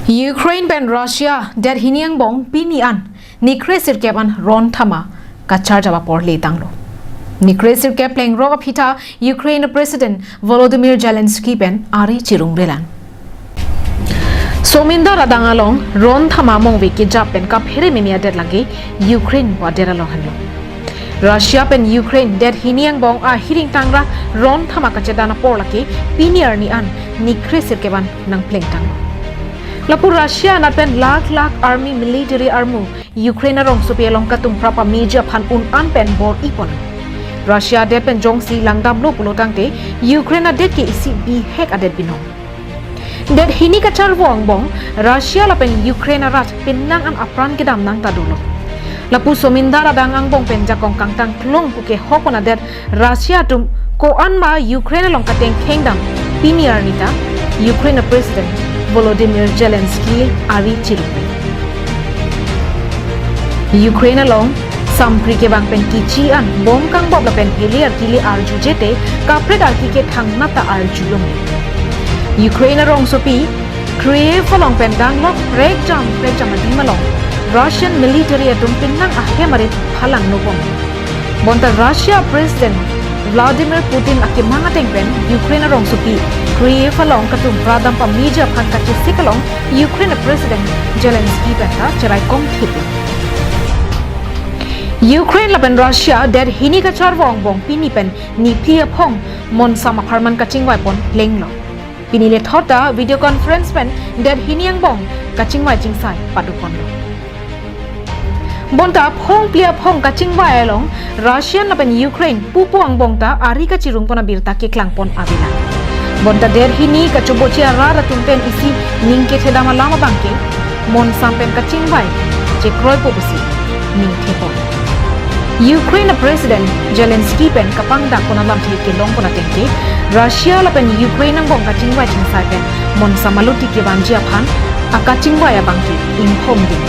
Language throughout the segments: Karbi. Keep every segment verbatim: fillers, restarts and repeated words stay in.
Ukraine pen Russia det hini angbong pini an nikhre sirkep an ron thama kacharjap apor letanglo. Nikhre sirkep plengrok aphi ta Ukraine President Volodymyr Zelensky pen ari chirungrelang. Somindar adang along ron thama mongve kejap pen kaphere meme adet lake Ukraine pu adet along henlo. Russia pen Ukraine det hini angbong ahiring tangrak ron thama kachedan apor lake pini arni an nikhre sirkep an nangplengtang. Lapu Russia anat pen lakh lakh army military armu Ukraine arongsopi along katung prap ameji aphan un an pen bor-ipon. Russia det pen jongsi langdamlo pulo tangte Ukraine adet ke isi bihek adet binong. Det hini kacharvo angbong Russia lapen Ukraine arat penang an apran kedam nang ta dolo. Lapu somindar adang angbong pen jakong kangtang klong puke hokon adet Russia atum ko-an ma Ukraine along kateng khengdam pini arni ta Ukraine President Volodymyr Zelensky ari chirung. Ukraine along sampri kevang pen kichi an bom kangbop lapen heli arki le arjuje te kaprek arki ke thangnat ta arjulong. Ukraine arongsopi Kyiv along pen danglok prekjam prekjam adim along Russian military atum penang ahem arit phalang nopon. Bonta Russia President Vladimir Putin akemang ateng pen Ukraine arongsopi Kyiv along katung pradam pameji aphan kachesik along Ukraine President Zelensky pen ta cherai kongthip. Ukraine lapen Russia det hini kacharvo angbong pini pen niphli aphong monsam apharman kachingvaipon lenglo. Pini lethot ta video conference pen det hini angbong kachingvai chingsai paduponlo. Bonta phongphli aphong kachingvai along Russian lapen Ukraine pupo angbong ta ari kachirungpon abirta keklangpon avelang. Bonta det hini kachobochi arat atum pen isi ning kethedam alam abangke monsam pen kachingvai chekroipo pusi ningthepon. Ukraine President Zelensky pen kapangdakpon alamthe kelongpon atengke Russia lapen Ukraine angbong kachingvai chingsai pen monsam aluti kevanji aphan akachingvai abangke inghongding.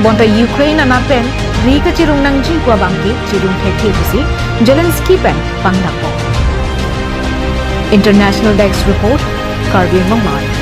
Bonta Ukraine anat pen ri kachirung nangji pu abangke chirung thekthe pusi Zelensky pen pangdakpon. International Desk Report, Karbi Anglong Live.